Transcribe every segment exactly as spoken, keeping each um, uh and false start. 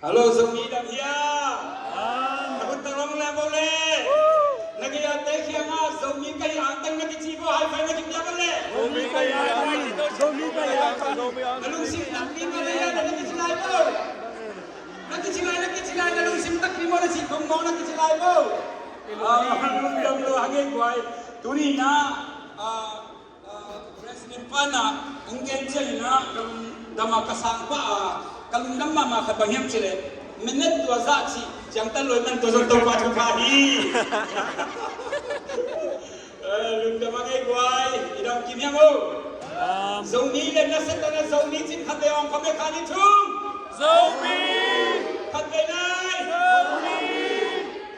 Hello, Zomi dam hia? Na hun tang long lem bo le. Na gei a te khiang a Zomi ka hi ang tang na kici bo, high five na kipia bo le. Zomi ka hi ang tang. Zomi ka hi ang tang. Na lungsim takpi ma le hia, na kici lai bo. Na kici lai, na kici lai, na lungsim takpi ma na ci kong mo na kici lai bo. Ah, lungdam lo hang e guai. Tuni na, ah, President pa na hong gen ciangin ah ka lungdam a ka sang pah a, ka lungdam mahmah khat bang hiam cih leh, minute tua zah cih ciangtan lo i man tua zong Topa thupha hi. Eh, lungdam a ngei guai, i dam kim hiam o. Zomi le na set na Zomi cin khat le ong khom le khan i thum. Zomi. Khat le nai. Zomi.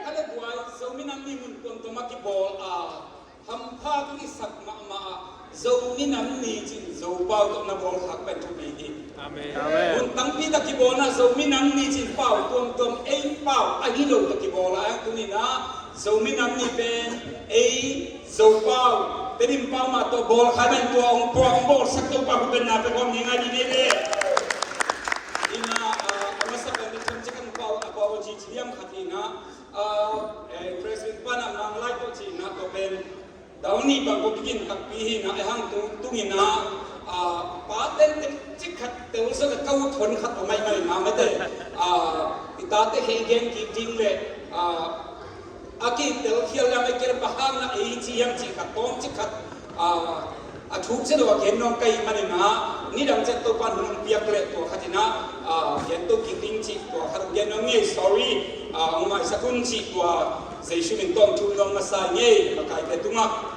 Khat le guai, Zomi nam ni mun tuamtuam a kibawl a, hampha kisak mahmah a, Zomi nam ni cin Zopau tawh na bawl khak pen thupi hi. Amen. Amen. Hun tampi tak kibawlna Zomi nam ni cin pau tuamtuam ei pau ahi lo tawh kibawl a, tuni na Zomi nam ni pen ei Zopau, Tedim pau mah tawh bawl khak pen tua hong puak hong bawlsak Topa hun pen na pe khawm ni ngai ni nei le. Ina, ah, a masa pen mi tham cik kan pau, a pau ci ci diam khat ina, ah, eh, President pa na Mang Lai tawh ci na tawh pen Dau nih bang ko kikin takpi hi na, e hang tu, tungin na, ah, pa ten tek cik khat tel so ka kau thon khat a mai mai na mate, ah, i tate hei gen kik ding le, ah, a kitel khial lam e kel pa hang na ei ci hiam ci khat tawm cik khat, ah, a thuk se lo a gen nuam ka hih manin na, nidang ciang Topa hun hong piak le tua khat in na, ah, gen to kik ding ci tua khat hong gen nuam ngei, sorry, ah, hong maisak un ci tua Jesu min tawh thum nuam masa ngei, makaite tungah.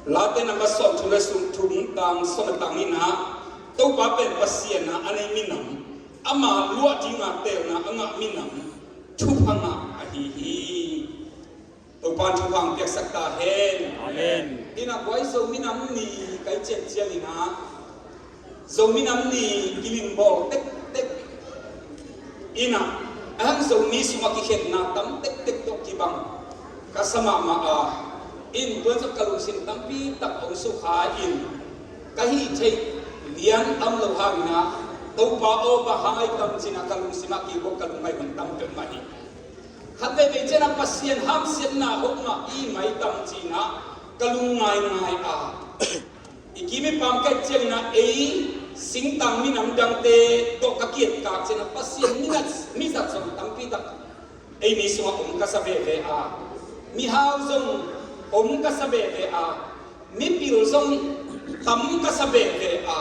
Late number sawm thum le sawm thum tang sawm le tang nihna, Topa pen Pasian a a nei minam, ama luah dinga teelna a ngah minam, thupha ngah ahi hi. Topa in thupha hong piaksak ta hen. Amen. Ina guai Zomi nam ni kai cian cian ina, Zomi nam ni kiling bawl tektek ina, a hang Zomi sungah kikhenna tam tektek tawh kibang ka sa mahmah a, in tuan sa ka lungsim tampi tak hong sukha in, ka hih theih lian am lo hangin a, Topa aw, bang hang ai tam cin a ka lungsim ah kibawk ka lungngaih hun tam peuhmah hi. Khat veivei ciang a Pasian hamsiatna hong mah i mai tam cin a ka lungngaingai a, i kim i pam ka et ciangin a ei singtang minam dangte tawh ka kietkak ciangin a Pasian minat mizat zong tampi tak ei mi sungah om ka sa veve a, mihau zong om ka sa veve a, mipil zong tam ka sa veve a,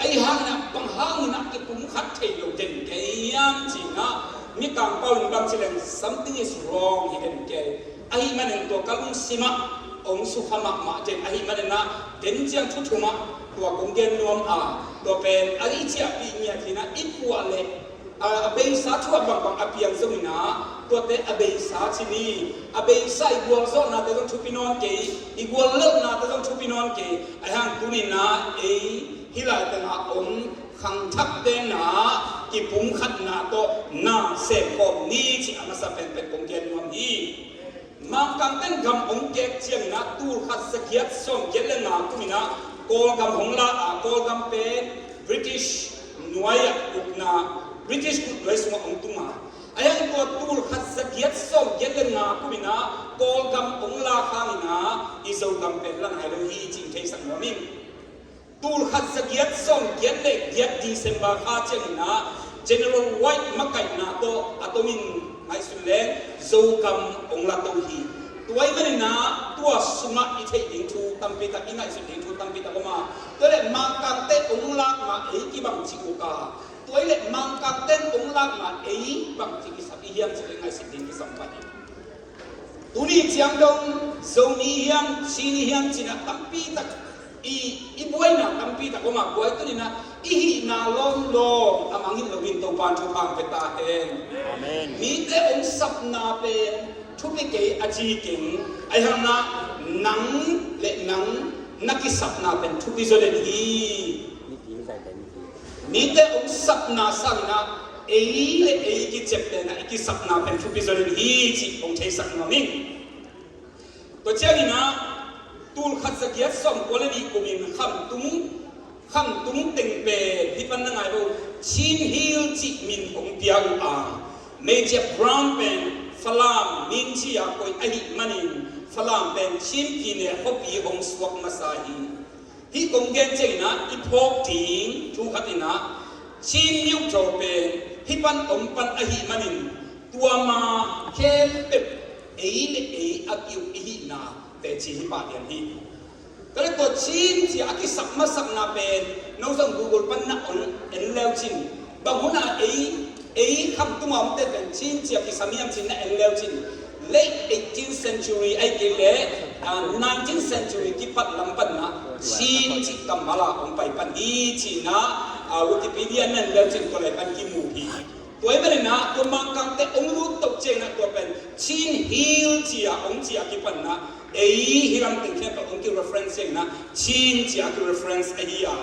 ahi hangin a bang hangin a kipumkhat thei lo den kei hiam cin a, mikang pau in bang ci leng something is wrong hi den kei. Ahi manin tua ka lungsim ah hong sukha mahmah den ahi manin a, den ciang thu thum ah tua kong gen nuam a, tua pen a i ciahpih ngiat hi na, i puah leh a, a beisa thu a bangbang a piang zongin a, tuate a beisa ci ni, a beisa i gualzawhnate zong thupi nawn kei, i guallelhnate zong thupi nawn kei, ahi hang tuni na ei hih lai tengah om khangthakte na kipumkhatna tawh na semkhawm ni ci a masa penpen kong gen nuam hi. Mangkangten gam hong kek ciangin a tul khat za giat sawm giat le nga kumin a Kawlgam hong la a, Kawlgam pen British nuai ah ukna, British kut nuai sungah hong tung a. Ahi hang tua tul khat za giat sawm giat le nga kumin a Kawlgam hong la hangin a i Zogam pen la nai lo hi cih theisak nuam ing. Tul khat za giat sawm giat le giat December kha ciangin a General White makaihna tawh a tomin ngaihsun leng Zogam hong la to hi. Tua ahih manin a tua sungah i theih ding thu tampi tak, i ngaihsut ding thu tampi tak om a, tua leh Mangkangte hong lak ma ei kibang ci uk a, tua leh Mangkangte hong lak ma ei bang ci kisap i hiam ci leh ngaihsut ding kisam pah hi. Tuni ciang dong Zomi hiam, Chin hiam cin a tampi tak i, i buaina tampi tak om a, buai tuni na i hihna lawmlawm a mangngilh loin Topa in thupha hong pia ta hen. Amen. Mite hong sapna pen thupi kei a ci keng, ahi hang na nang le nang na kisapna pen thupi zaw den hi. Mite hong sapna sangin a ei le ei kiciaptehna i kisapna pen thupi zaw den hi cih hong theisak nuam ing. Tua ciangin a tul khat za giat sawm kua le nih kumin Khamtung Khamtung teng pen hih pan na ngai vo, Chin Hill cih min hong pia uh a, Major Brown pen Falam min ci-a koih ahih manin Falam pen Chin pyine khuapi hong suak masa hi. Hih kong gen ciangin ah i phawk ding thu khat in ah, Chin New Thaw pen hih pan om pan ahih manin tua ma khempeuh ei le ei a ki-uk i hihna teci hi pah lian hi. Tua leh tua Chin ci-a a kisak masakna pen no zong Google pan na en leu cin, bang hun a ei, ei Khamtung a omte pen Chin ci-a kisam hiam cin na en leu cin, late eighteenth century ahih kei leh, ah, nineteenth century kipat lam pan na Chin cih kammal a hong pai pan hi ci-in ah, ah, Wikipedia na en leu cin tua lai pan kimu hi. Tua ahih manin ah tua Mangkangte hong lut to ciangin ah tua pen Chin Hill ci-a hong ci-a kipan na, ei hih lam teng khempeuh hong ki-reference ciangin ah Chin ci-a ki-reference ahi a.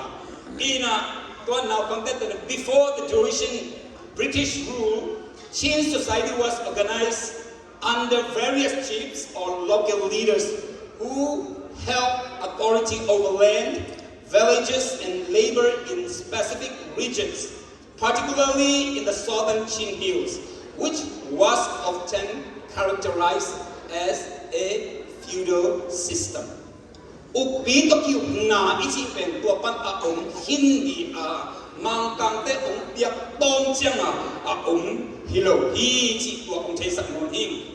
In ah tua naupangte pen, before the Eurasian British rule, Chin society was organized under various chiefs or local leaders who held authority over land, villages, and labor in specific regions, particularly in the southern Chin Hills, which was often characterized as a feudal system. Ukpi tawh ki-ukna i cih pen tua pan a om khin hi a, Mangkangte hong piak tawm ciangin a om hi lo hi cih tua hong theisak nawn hi.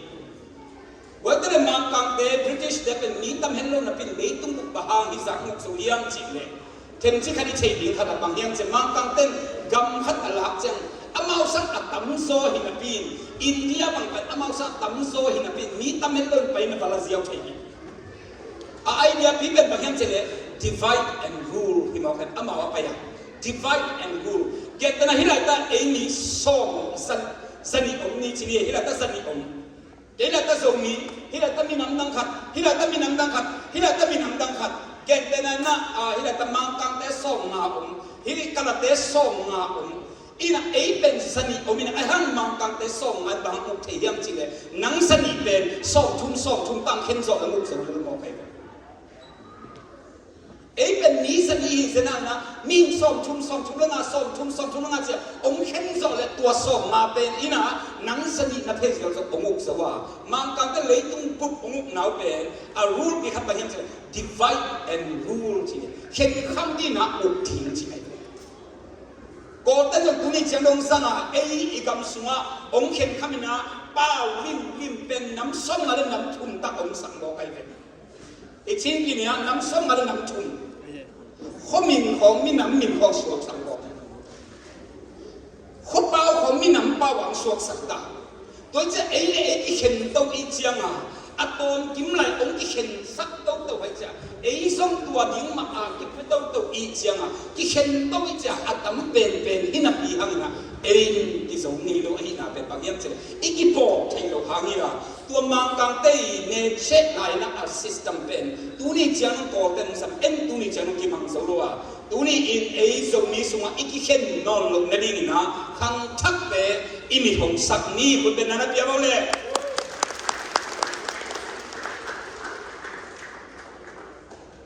Tua leh Mangkangte, British te pen mi tam hen lo napi-in leitung bup bang hang hi zah nguk zo hiam cih leh, themcik khat i theih ding khat a bang hiam cih leh, Mangkangte in gam khat a lak ciang amau sang a tamzaw hi napi-in, India bang pen amau sang a tamzaw hi napi-in, mi tam hen lo in pai na va la ziau thei hi. A idea pi pen bang hiam cih leh divide and rule hi mawk hen, amau a pai a. Divide and rule. Gentehna hih laitak ei mi sawm, za, za nih om ni ci ni, hih laitak za nih om. Hih laitak Zomi, hih laitak minam dang khat, hih laitak minam dang khat, hih laitak minam dang khat. Gentehna in ah, ah, hih laitak Mangkangte sawmnga om, hih Kalate sawmnga om. In ah ei pen za nih om in ah, ahih hang Mangkangte sawmnga bang uk thei hiam cih leh, nang za nih pen sawmthum, sawmthum tang khen zawh leh uk zo lel mawk hi. Ei pen mi za nih hi zen a, na, mi sawmthum, sawmthum le nga, sawmthum, sawmthum le nga ci-a hong khen zawh leh tua sawmnga pen in ah nang za nih na phe ziau zong hong uk zo a. Mangkangte leitung bup hong ukna uh pen a rule pi khat bang hiam cih leh divide and rule ci. Khenkham ding in ah uk ding ci hi. Kawlte zong tuni ciang dong zang a, ei i gam sungah hong khenkham in ah pau limlim pen nam sawmnga le nam thum tak hong sak mawk ahi ve. I Chin pyine ah nam sawmnga le nam thum. Khuamin khawng minam min khawng suaksak mawk. Khuapau khawng minam pau hong suaksak ta. Tua ciang ei le ei kikhen to i ciang a, a tawmkim lai hong kikhensak toto hi ciang, ei zong tua ding mah a kipia toto i ciang a, kikhen to i ciang a, a tam penpen hi napi hangin ah ei in kizo ngei lo ahihna pen bang hiam cih leh i kipawk theih loh hang hi a. Tua Mangkangte i ne chet lai in ah a system pen tuni ciang Kawlte in sam en, tuni ciang kimang zo lo a. Tuni in ei Zomi sungah i kikhen nawn loh nadingin ah khangthakte i mit hong sak ni. Khut beng na na pia bo leh.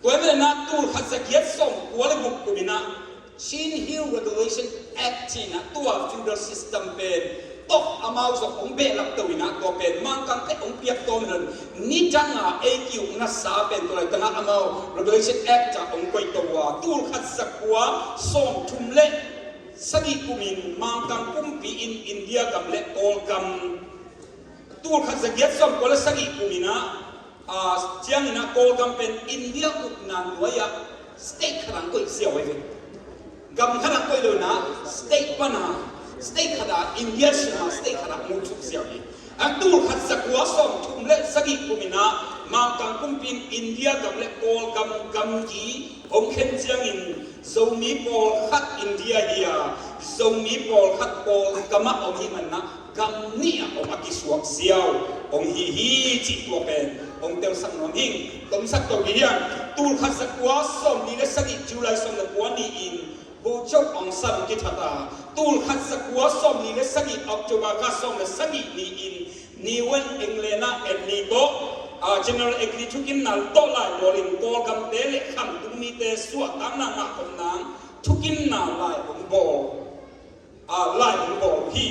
Tua ahih manin ah tul khat za giat sawm kua le guk kum in ah Chin Hill Regulation Act ci-in ah tua feudal system pen tawh amau zong hong behlap to in ah tua pen Mangkangte hong piak tawm hi lo. Nidang a ei ki-ukna sa pen tua laitang ah amau Regulation Act ah hong koih to a, tul khat za kua sawmthum le sagih kum in Mangkang kumpi in India gam le Kawlgam, tul khat za giat sawm kua le sagih kum in ah, ah, ciangin ah Kawlgam pen India ukna nuai ah state khat ah hong koih ziau ahi ve. Gam khat ah hong koih lo in ah state pan a, state khat ah India sung ah state khat ah hong uk suk ziau hi. A tul khat za kua sawmthum le sagih kum in ah Mangkang kumpi in India gam le Kawlgam gamgi hong khen ciangin Zomi pawlkhat India hi a, Zomi pawlkhat Kawlgam ah om hi manin ah gam nih ah hong a kisuak ziau hong hi hi cih tua pen hong telsak nuam hing. Tomsak to hi hiam? Tul khat za kua sawmli le sagih July sawm le kua ni-in Bogyoke Aung San hong kithat a, tul khat za kua sawmli le sagih October kha sawm le sagih ni-in Ne Win England ah Attlee tawh, ah, General Attlee thukimna tawh laibawl in Kawlgamte le khamtung mite suahtakna ngah khop nang a, lai hong bawl uh hi.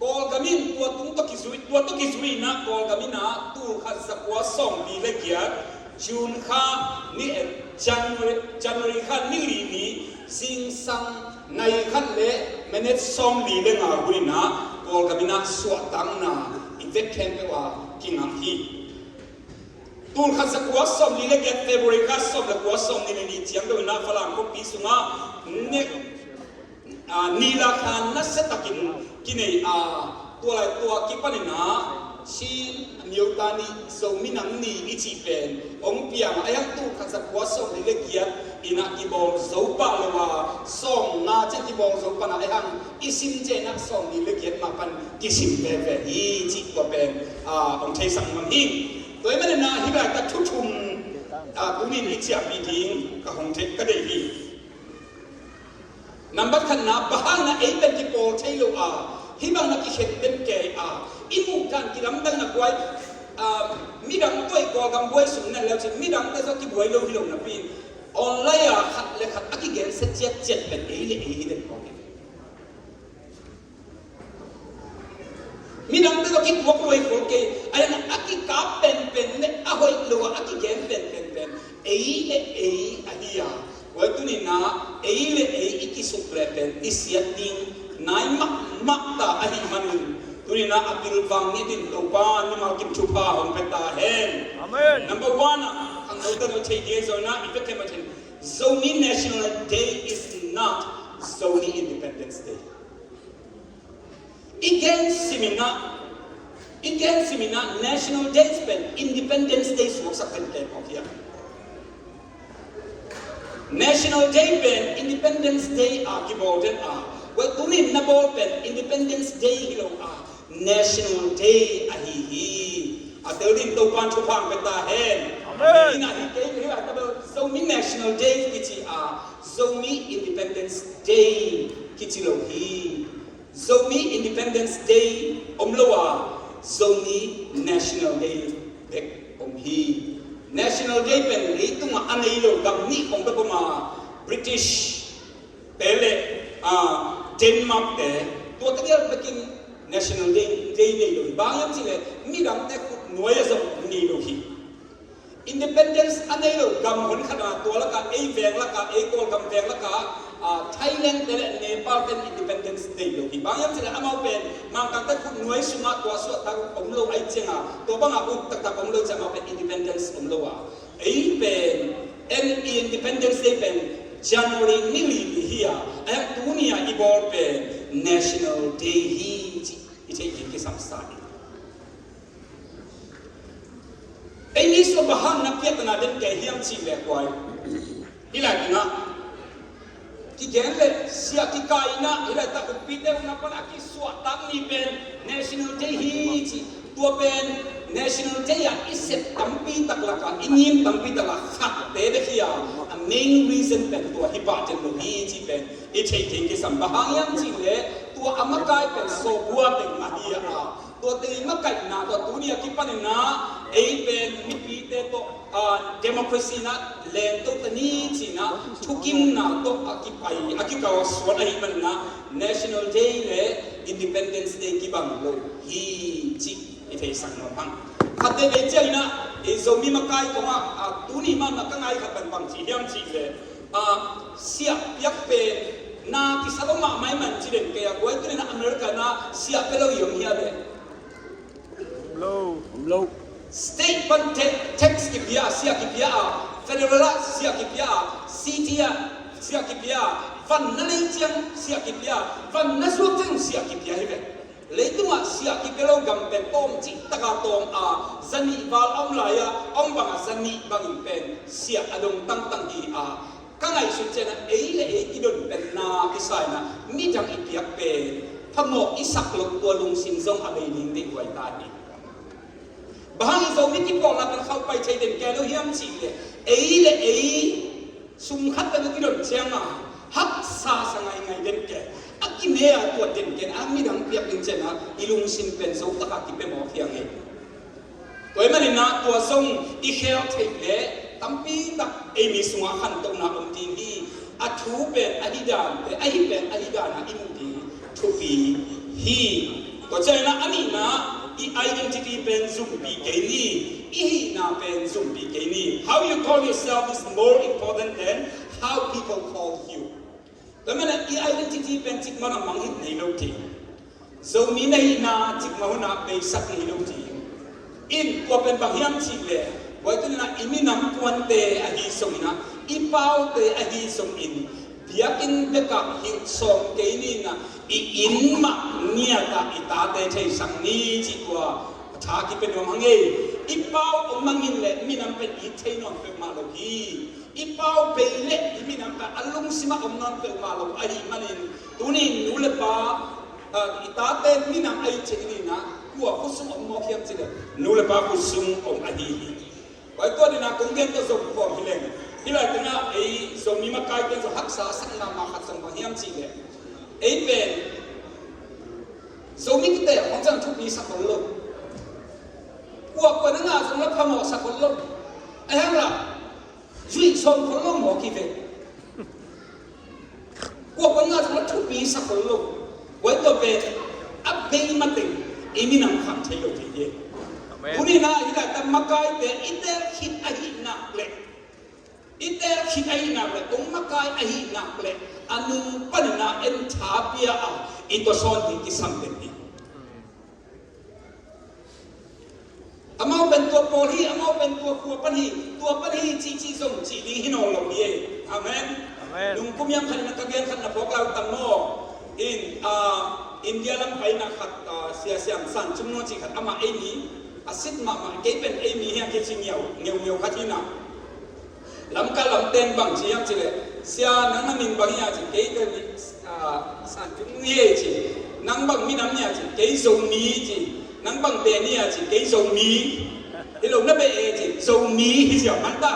Kawlgam in tua tung tawh kizui, tua tawh kizui in ah Kawlgam in ah tul khat za kua sawmli le giat June kha ni, eh, January, January kha ni li ni zingsang nai khat le minute sawmli le nga hun in ah Kawlgam in ah suahtakna i vek khempeuh a kingah hi. Tul khat za kua sawmli le giat February kha sawm le kua sawmni le ni ciang dong in ah Falam khuapi sungah ne, a, nilakhan nasia takin kinei a, tua lai tua kipan in ah Chin Myo Tha Ni, Zomi Nam Ni i cih pen hong piang a, a hiang tul khat za kua sawmli le giat in ah kibawl zo pah lo a, sawmnga ciang kibawl zo pan a, a hiang i sim ciang in ah sawmli le giat mah pan kisim veve hi cih tua pen, a, hong theisak nuam hi. Tua ahih manin ah hih laitak thu thum, a, tuni in i ciahpih ding ka hong thei, ka deih hi. Nambat khatna, bang hang na ei pen kipawl thei lo a, hih bang na kikhen den kei a, i muh dan kilamdang na buai, a, midang tawh i Kawlgam buai sung na leu cin, midangte zong kibuai lo hi lo napi in, online a khat le khat a kigensia ciatciat pen ei le ei hi den kawk hi. Midangte tawh kituak huai khol kei, a hiang a kikap penpen le a hoih lo a a kigen penpen pen ei le ei ahi a. Tua tuni in ah ei le ei i kisuk leh pen i siat ding nai mahmah ta ahih manin tuni in ah a pilvang ngiat in Topa mimal kim thupha hong pia ta hen. Amen. Number one ah khangnote no thei ding zong in ah i vek khem a thin, Zomi National Day is not Zomi Independence Day. I gen simin ah, i gen simin ah National Days pen Independence Day suaksak pen pen awk hiam? National Day pen Independence Day a kibawl den a, tua tuni in na bawl pen Independence Day hi lo a, National Day ahi hi. A tel ding Topa'n thupha hong pia ta hen. Amen. Ina hi kei hi a, ta bel Zomi National Day kici a, Zomi Independence Day kici lo hi. Zomi Independence Day om lo a, Zomi National Day bek om hi. National Day pen leitungah a nei lo gam nih khong bek om a, British te le, a, Denmark te, tua tegel bekin National Day, Day nei lo hi. Bang hiam cih leh midangte khut nuai a zong nei lo hi. Independence a nei lo gam hon khat a, tua lakah ei veng lakah, ei Kawlgam veng lakah, a, Thailand te le Nepal ten independence nei lo hi. Bang hiam cih leh amau pen Mangkangte khut nuai sungah tua suahtak om lo ahih ciangah, tua bangah uk taktak om lo ciangah amau pen independence om lo a. Ei pen, en i Independence Day pen January ni li ni hi a, a hiang tuni a i bawl pen National Day hi cih i theih ding kisam sa hi. Ei mi sua bang hang na piakna den kei hiam cih leh kuai. Hih lai tungah kigen le siah kikaina, hih laitak ukpite ukna pan a kisuahtak ni pen National Day hi ci. Tua pen National Day ah i sep tampi tak lakah, i ngim tampi tak lakah khatte bek hi a, a main reason pen tua hi pah den lo hi ci pen i theih theih kisam. Bang hang hiam cih leh tua a makai pen sawbua teng mah hi a, tua teng i makaihna tua tuni a kipanin ah ei pen mipite tawh, a, democracy na lengto ta ni cihna thukimna tawh a kipai, a kikau a suan ahih manin ah National Day le Independence Day kibang lo hi cih i theisak nuam hang. Khat veivei ciangin ah ei Zomi makai kongah, a, tuni mahmah ka ngai khat bang bang ci hiam cih leh, a, siah piak pen na kisa lo mahmah ahih man ci den kei a, guai tunin ah America na siah pia lo i om hia leh? Om lo. Om lo. State pan te-, tax kipia, siah kipia a, federal ah siah kipia a, city ah siah kipia a, van na lei ciang siah kipia, van na zuak ciang siah kipia hi ve. Leitungah siah kipia lo gam pen tawm cih taka tawm a, zanih val a om lai-a om bangah zanih bangin pen siah a dong tangtang hi a, ka ngaihsut ciangin ah ei le ei kidon pen na kisa in ah midang i piak pen phamawh i sak loh tua lungsim zong a bei ning deih huai ta hi. Bang hang i Zomi kipawlna pen khauh pai thei den kei lo hiam cih leh ei le ei sum khat pen a kidon ciangin haksa sa ngaingai den kei, a kine a tuat den kei a, midang piak ding ciangin ah i lungsim pen zo takah kipia mawk hi a ngei. Tua ahih manin ah tua zong i khel theih leh tampi tak ei mi sungah khantohna om ding hi. A thu pen a hi dante, a hi pen a hi dan ah i muh ding hi. thupi hi. Tua ciangin a nihna, i identity pen zumpih kei ni, i hihna pen zumpih kei ni. How you call yourself is more important than how people call you. Tua manin i identity pen cikmah hun ah mangngilh ngei lo ding. Zomi na hihna cikmah hun ah beisak ngei lo ding. In tua pen bang hiam cih leh, tua tuni-in ah i minam puante ahi zongin ah, i paute ahi zongin, biakinn bekah hilh sawm kei ni-in ah, i inn mah ngiat ah i tate theisak ni cih tua a tha kipia nuam hang ei. I pau om mangin leh minam pen it thei nawn peuhmah lo hi. I pau bei leh i minam pen a lungsim ah om nawn peuhmah lo ahih manin, tuni-in nu le pa, ah, i tate minam a it theih ni-in ah, kua khuasung om mawk hiam cih leh nu le pa khuasung om ahi hi. Tua ahih manin ah kong gen tawh zong kawm hi leng. Hih lai tengah ei Zomi makaite zong haksa a sak mahmah khat zong bang hiam cih leh, ei pen Zomi kite hong ciang thupi sak khol lo. Kuakua na ngah zong la phamawh sak khol lo. Ahih hang la zuih sawm khol lo mawk hi ve. Kuakua na ngah zong la thupi sak khol lo. Tua pen a bei mateng i minam kham thei lo thei hi. Amen. Tuni-in ah hih lai tengah makaite i teel khit ahih nak leh, i teel khit ahih nak leh, kong makai ahih nak leh, a nung panin ah en tha pia a, i tua sawn ding kisam den hi. Amau pen tua pawl hi, amau pen tua khua pan hi, tua pan hi cihcih zong cih ding hi nawn lo hi ei. Amen. Amen. Nung kum hiam khat in ah ka gen khat na phawk lai uh tam maw. In, ah, India lam paina khat, ah, Sia Siam San Cung Nuan cih khat amah ei mi a sit mahmah, kei pen ei mi hi a, kei ci ngiau, ngiau, ngiau khat hi na. Lamka lamten bang ci hiam cih leh, "Sia, nang na min bang hiam?" ci, "Kei ka min, ah, San Cung hi ei," ci. "Nang bang minam hiam?" ci, "Kei Zomi," ci. "Nang bang beh hiam?" ci, "Kei Zomi." "Hi lo, na beh e?" ci, "Zomi," hi ziau man ta.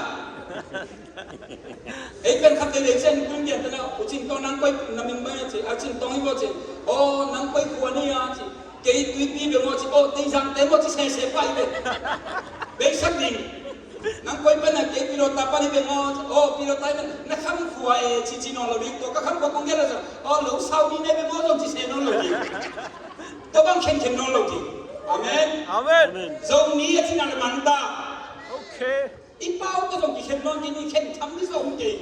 Ei pen khat teitei ciang tun pian tana, "U Cin Tawng, nang koi, na min bang hiam?" ci, "A Cin Tawng hi bo," ci. "Aw, nang koi khua na hiam?" ci. "Kei Tuipi beng aw," ci. "Aw, Teizang te maw?" ci sese pai ve. Beisak ding. "Nang koi pan a?" "Kei Pilota pan hi beng aw," ci. "Aw, Pilota hi beng, na kham khua e?" ci, ci nawn lo ding. "Tua ka kham khua kong gen lo," ci. "Aw, lo sau ni ne beng aw," zong ci se nawn lo ding. Tua bang khenkhen nawn lo ding. Amen. Amen. Zomi a cih nak leh man ta. Okay. I pau tawh zong kikhen nawn kei ni, khen tham ni zong kei.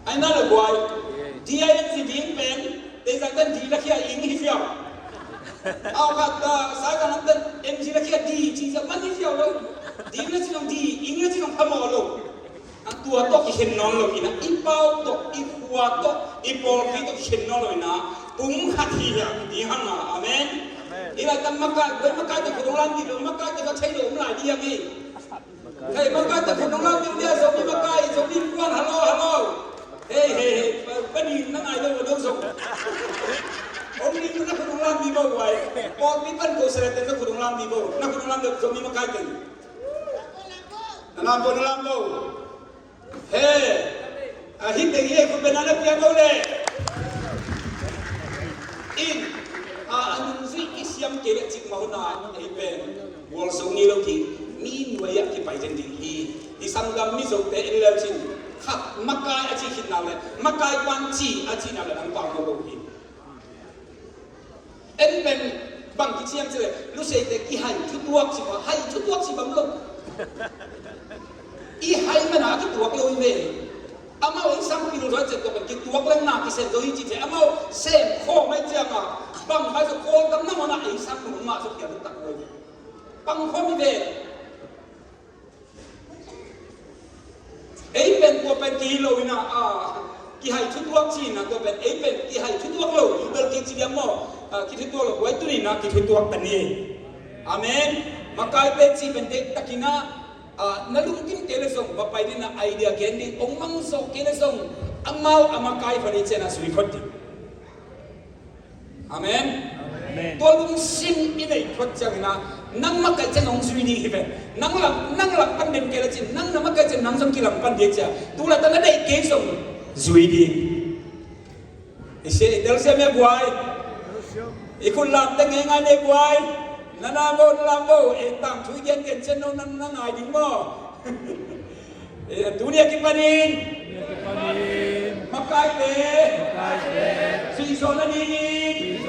Ai na le guai. D I N G ding pen, Teizang ten di la khia ing hi ziau. Au khat, ah, Saizang ten M G la khia di ci ziau man hi ziau lo. Ding la ci zong di, ing la ci zong phamawh lo. A tua tawh kikhen nawn lo in ah, i pau tawh, i khua tawh, i pawlpi tawh kikhen nawn lo in ah, pum khat hi hiam ding hang a. Amen. Amen. Hih lai tengah makai, guai makai tawh khut hong lam dih lo, makai tawh ka thei lo om lai ding hi. Hei, makai tawh khut hong lam dih lo, Zomi makai, Zomi kuan, hello, hello. Hei, hei, hei, pa, pa ni na ngai lo, lo zong. Hong ni na khut hong lam dih bo, guai. Pawlpi pan ko sele ten na khut hong lam dih bo, na khut hong lam dih, Zomi makai ten. Na lam bo, na lam bo. He, a hi teng hi, khut beng na na pia bo le. In, a, a nungzui i siam kei leh cikmah hun ah, ei pen gualzo ngei lo ding, mi nuai ah kipai den ding hi. I sanggam Mizote en le uh cin, khat makai a cih khit nak leh, makai pan ci a cih nak leh nang pau lo hi. En pen bang kici hiam cih leh, Luseite kihai thutuak ci bang, hai thutuak ci bang lo. I hai man a kituak lo hi ve. Amau ei sang pil zo ciang tua pen kituak leng na kisem zo hi ci thei. Amau sem khawm mai ciang a, bang bai zo Kawlgam nangawn ah ei sang mun ngah zo pian tak lo hi ve. Pang khawm hi ve. Ei pen tua pen kihei lo in ah, a, kihai thutuak ci-in ah, tua pen ei pen kihai thutuak lo, i bel kei ci diam maw, a, kithutuak lo, guai tuni-in ah kithutuak ta ni. Amen. Makaite cih pen deihtakin ah, a, na lungkim kei leh zong va pai ding in ah, idea gen ding, hong mang zawh kei leh zong, amau a makai va nei ciangin ah zui phot ding. Amen. Amen. Tua lungsim i neih phot ciangin ah, nang makai ciang hong zui ding hi ve. Nang lam, nang lam pan den kei le cin, nang na makai ciang nang zong kilam pan ding cia. Tu laitak na deih kei zong zui ding. I sia, i telsiam e guai. I khut lam teng ngeingai ne guai. Na na bo, na lam bo. E tangthu i gengen ciang no na, na ngai ding maw. Eh, tuni a kipanin. Tuni a kipanin. Makaite. Makaite. Zuih Suan a ding in,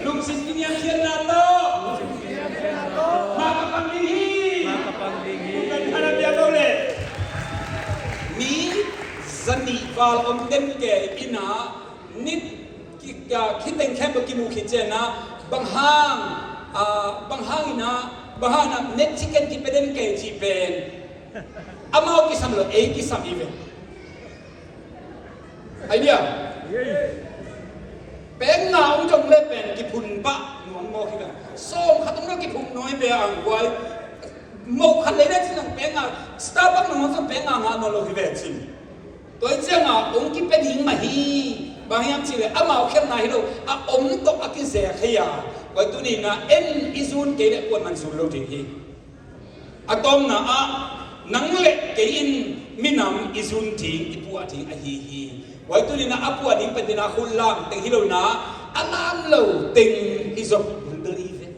lungsim kiniamkhiatna tawh, mah ka pang ding hi. Kan hana bia lo le. Mi zanih val om den ke ina nit ki, ah, khiteng khempeuh kimu khit ciangin ah, bang hang, ah, bang hangin ah, bang hangin ah net chicken kipia den ke cih pen amau kisam lo, ei kisam hi ve. Ai bia. Peng nga ong zong le pen kiphun pah nuam mawk hi ve. Sawm khat ong le kiphun nuam hi ve ang guai. Mo khat le le ci zong peng nga, Starbucks nong zong peng nga nga nawn lo hi ve cin. Tua hi ciangin ong kipia ding mah hi. Bang hiam cih leh amau khialhna hi lo, a om tawh a kizek hi a. Guai tuni-in ah en i zun kei leh kuaman zun lo ding hi. A tawpna ah nang le kei in minam i zun ding, i puah ding ahi hi. Guai tuni-in ah a puah ding pen dena khut lam teng hi lo-in ah a lam lo teng hi zong bulbel hi ve.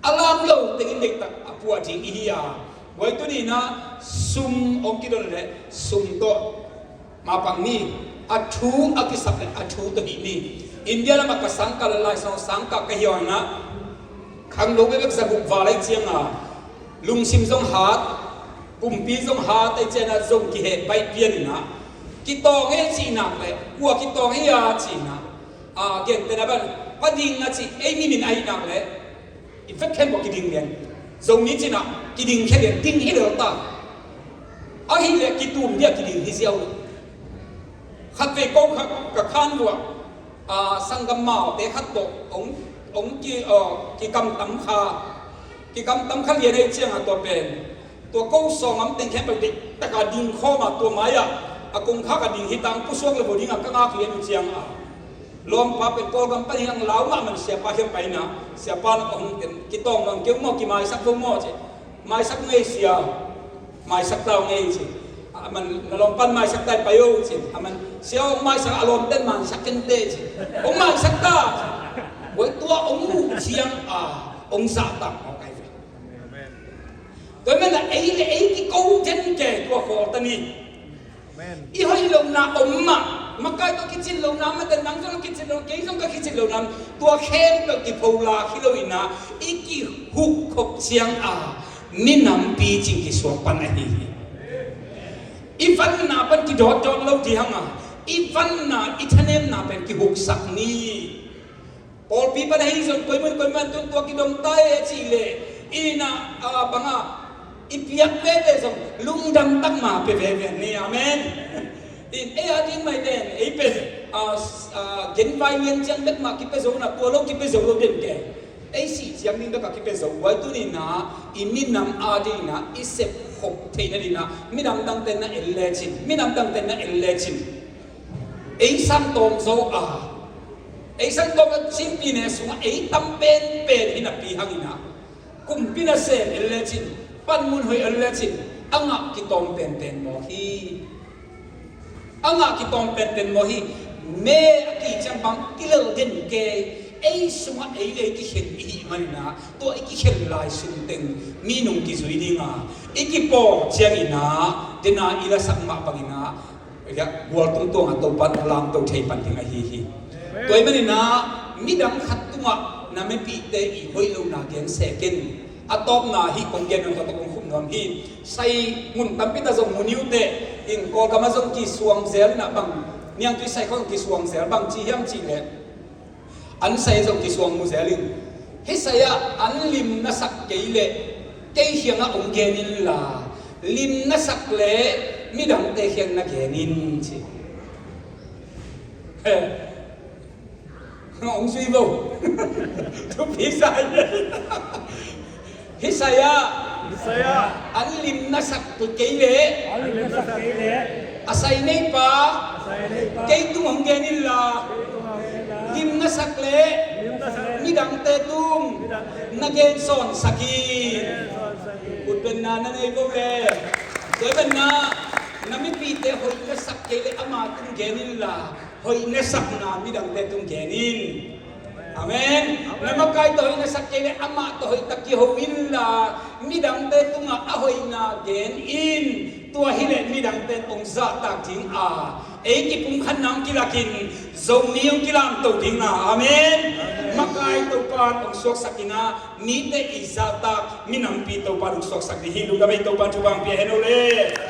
A lam lo teng in deihtak a puah ding i hi a. Guai tuni-in ah sum ong kidon le sum tawh mapang ni, a thu a kisap le a thu tawh hih ni. India lamah ka sangkah le Laisang sangkah ka hi hangin ah khangno bekbek zaguk val ahi ciangin ah lungsim zong hat, pumpi zong hat ahi ciangin ah zong kiheh baih pian in ah kitawng ei cih nak le kua kitawng ei a cih in ah, a, gentehna bang pa ding a cih ei mimin ahi nak le i vek khempeuh kiding lian. Zomi cih in ah kiding khia lian, ding hi lel ta. Ahih leh kitum dia kiding hi ziau lo. Khatvei ko kha ka khan vuah, a, sanggam maute khat tawh ong, ong ki, a, kikamtam kha, kikamtam kha lian ahi ciangin ah tua pen tua ko sawngam teng khempeuh deihtak a ding khawm a, tua mai-ah a kongkhak a ding hi tang, pusuak le vo ding a ka ngak lian uh ciangin ah lawmpa pen Kawlgam pan hi hang, lau mahmah in siapa khiang pai in ah, siapa in ah ka hong ken, kitawng lo ing, kei ung maw, kimaisak vo maw ci. Maisak ung ei sia. Maisak ta ung ei ci. Aman, na lawmpa in maisak ta ei, pai o ci. Aman, sia o, maisak, a lawmte in maisak kei inteh ci. Ong maisak ta. Guai, tua ong muh ciangin ah ong zahtak mawk ahi ve. Tua ahih manin ah ei le ei kiko den ke tua khawl ta ni. Amen. I hoih lohna om mah, makai tawh kicin lohna, mate nang zong kicin lo, kei zong ka kicin lohna, tua khempeuh kipho lak hi lo-in ah i kihuk khop ciangin ah minam picing kisuak pan ahi hi. I vanna pan kidawtdawt lo ding hang a, i vanna, i thanemna pen kihuksak ni. Pawlpi pan ahi zong koi mun koi mun tun tua kidong ta e a cih leh, in ah, a, bang a, i piak veve zong lungdam tak ma pia veve ni. Amen. In ei a ding mai den, ei pen, a, s-, a, genvai lian ciang bek mah kipia zo na, tua lo kipia zo lo den ke. Ei sih ciang ding bek a kipia zo. Guai tuni-in ah i minam a ding in ah i sep khop theihna ding in ah minam dangte in na en lecin, minam dangte in na en lecin ei sang tawm zo a, ei sang tawm a, Chin pi ne sungah ei tam penpen hi napi hangin ah, kumpi nasem en lecin, panmun hoih en lecin, a ngah kitawm penpen mawk hi. A ngah kitawm penpen mawk hi. Me a kiciang bang kilel den kei, ei sungah ei le ei kikhen i hih manin ah, tua i kikhen lai sung teng mi nung kizui ding a, i kipawl ciangin ah, dena i lasak mah bangin ah, gual tungtuang a Topa in lamto thei pan ding ahi hi. Tua ahih manin ah midang khat tungah na mipihte i hoih lohna gen sek in. A tawpna hih kong gen nang tawh kong khum nuam hi. Sai mun tampi tak zong mu ni uh teh, in Kawlgam ah zong kisuang zel in ah bang, niangtui sai khawng kisuang zel, bang ci hiam cih leh, an sai zong kisuang mu zel in, hih sai ah an lim na sak kei leh kei kiangah hong gen inla, lim na sak leh midangte kiang na gen in ci. Hong zui vo. Thupi sa hi. Hih sai ah, hih sai ah, an lim na sak kei leh, an lim na sak kei leh, a sai neipa, a sai neipa, kei tung hong gen inla, kei tung hong gen inla, lim na sak leh, lim na sak leh, midangte tung, midangte tung, na gen sawnsak in, na gen sawnsak in. Khut benna na nei vo ve. Tua hi benna, na mipihte hoih na sak kei leh amah tung gen inla, hoih na sakna midangte tung gen in. Amen. Na makai tawh hoih na sak kei leh amah tawh hoih tak kiho inla, midangte tungah a hoihna gen in. Tua hileh midangte in hong zahtak ding a, ei kipumkhatna hong kilakin Zomi hong kilamto ding a. Amen. Makai Topa'n hong suaksak in a, mite i zahtak minampi Topa'n hong suaksak ding hi. Lungdam ei, Topa'n thupha hong pia hen aw le.